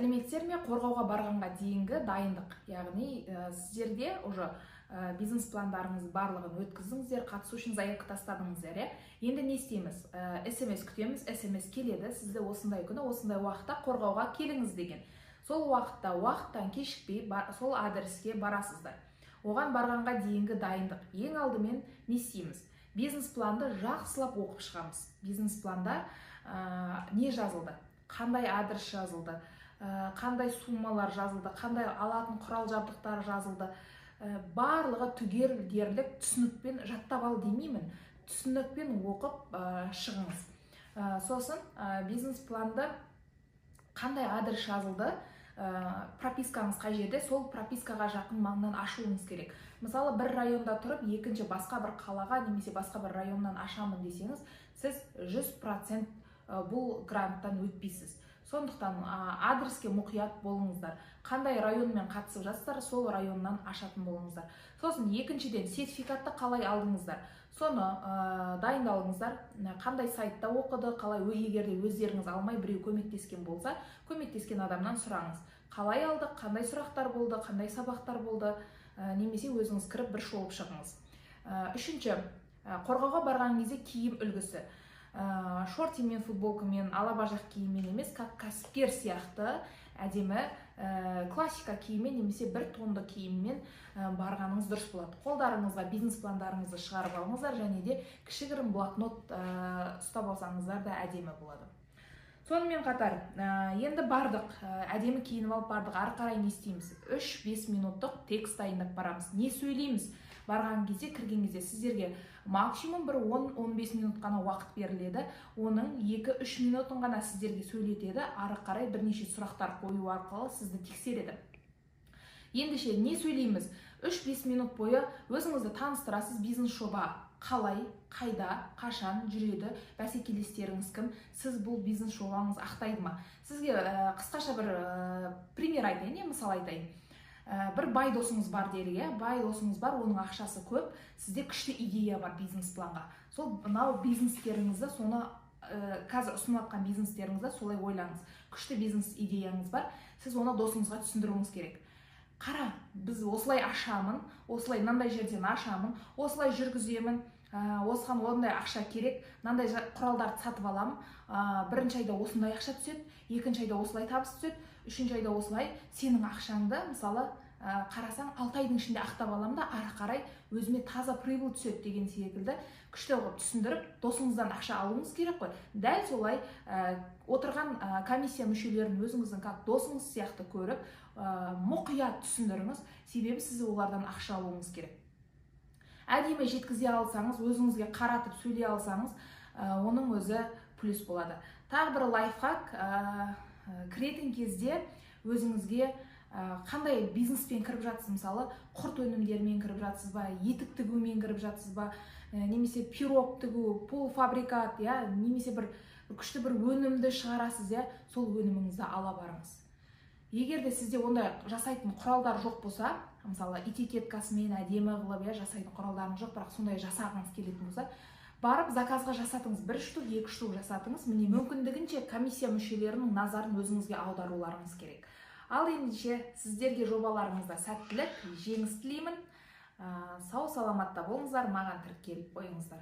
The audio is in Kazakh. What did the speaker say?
Сәлеметсіздер ме? Қорғауға барғанға дейінгі дайындық, яғни сіздерде уже бизнес пландарыңыз барлығын өткіздіңіздер, қатысу үшін заявка тастадыңыздар, иә. Енді не істейміз? СМС күтеміз. СМС келеді, сізді осындай күні, осындай уақытта қорғауға келіңіз деген. Сол уақытта, уақыттан кешікпей сол адреске барасыздар. Оған барғанға дейінгі дайындық. Ең алдымен не істейміз? Бизнес планды жақсылап оқып шығамыз. Бизнес планда не жазылды, қандай адрес жазылды, қандай суммалар жазылды, қандай алатын құрал жабдықтар жазылды, барлығы түгел дерлік. Түсінікпен жаттап ал демеймін, түсінікпен оқып шығыңыз. Сосын бизнес планды, қандай адрес жазылды, пропискаңыз қай жерде, сол пропискаға жақын маңнан ашуыңыз керек. Мысалы, бір районда тұрып, екінші басқа бір қалаға немесе басқа бір районнан ашамын десеңіз, сіз 100% бұл гранттан өтпейсіз. Сондықтан адреске мұқият болыңыздар. Қандай районмен қатысып жатсыздар, сол районнан ашатын болыңыздар. Сосын екіншіден, сертификатты қалай алдыңыздар, соны дайындалыңыздар. Қандай сайтта оқыды, қалай. Егер де өздеріңіз алмай, біреу көмектескен болса, көмектескен адамнан сұраңыз: қалай алдық, қандай сұрақтар болды, қандай сабақтар болды, немесе өзіңіз кіріп, бір шолып шығыңыз. Үшінші, қорғауға барған кезде киім үлгісі: шортимен, футболкамен, алабажақ киіммен емес, как кәсіпкер сияқты әдемі классика киіммен немесе бір тонды киіммен барғаныңыз дұрыс болады. Қолдарыңызға бизнес пландарыңызды шығарып алыңыздар және де кішігірім блокнот ұстап алсаңыздар да әдемі болады. Сонымен қатар, енді бардық, әдемі киініп алып бардық. Ары қарай не істейміз? 3-5 минуттық текст дайындап барамыз. Не сөйлейміз? Барған кезде, кірген кезде сіздерге максимум бір 10-15 минут қана уақыт беріледі. Оның 2-3 минутын ғана сіздерге сөйлетеді. Ары қарай бірнеше сұрақтар қою арқылы сізді тексереді. Ендеше не сөйлейміз? 3-5 минут бойы өзіңізді таныстырасыз: бизнес жоба қалай, қайда, қашан жүреді, бәсекелестеріңіз кім, сіз бұл бизнес жобаңыз ақтайды ма. Сізге қысқаша бір пример айтайын, иә, мысал айтайын. Бір бай досыңыз бар делік, иә. Бай досыңыз бар, оның ақшасы көп. Сізде күшті идея бар бизнес планға. Сол мынау бизнестеріңізді, соны қазір ұсынып жатқан бизнестеріңізді солай ойлаңыз. Күшті бизнес идеяңыз бар, сіз оны досыңызға түсіндіруіңіз керек. Қара, біз осылай ашамын, осылай мынандай жерден ашамын, осылай жүргіземін, осыған ондай ақша керек, мынандай құралдарды сатып аламын, бірінші айда осындай ақша түседі, екінші айда осылай табыс түседі, үшінші айда осылай. Сенің ақшаңды, мысалы, қарасаң, 6 айдың ішінде ақтап аламын да, ары қарай өзіме таза прибыль түседі деген секілді күшті қылып түсіндіріп, досыңыздан ақша алуыңыз керек қой. Дәл солай отырған комиссия мүшелерін өзіңіздің как досыңыз сияқты көріп, мұқият түсіндіріңіз, себебі сіз олардан ақша алуыңыз керек. Әдемі жеткізе алсаңыз, өзіңізге қаратып сөйлей алсаңыз, оның өзі плюс болады. Тағы бір лайфхак: кіретін кезде өзіңізге қандай бизнеспен кіріп жатсыз, мысалы, құрт өнімдерімен кіріп жатсыз ба, етік тігумен кіріп жатсыз ба, немесе пирог тігу, полуфабрикат, иә, немесе бір күшті бір өнімді шығарасыз, иә, сол өніміңізді ала барыңыз. Егер де сізде ондай жасайтын құралдар жоқ болса, мысалы, этикеткасымен әдемі қылып, иә, жасайтын құралдарыңыз жоқ, бірақ сондай жасағыңыз келетін болса, барып заказға жасатыңыз, бір штук, екі штук жасатыңыз. Міне, мүмкіндігінше комиссия мүшелерінің назарын өзіңізге аударуларыңыз керек. Ал ендеше сіздерге жобаларыңызда сәттілік, жеңіс тілеймін. Сау саламатта болыңыздар, маған тіркеліп қойыңыздар.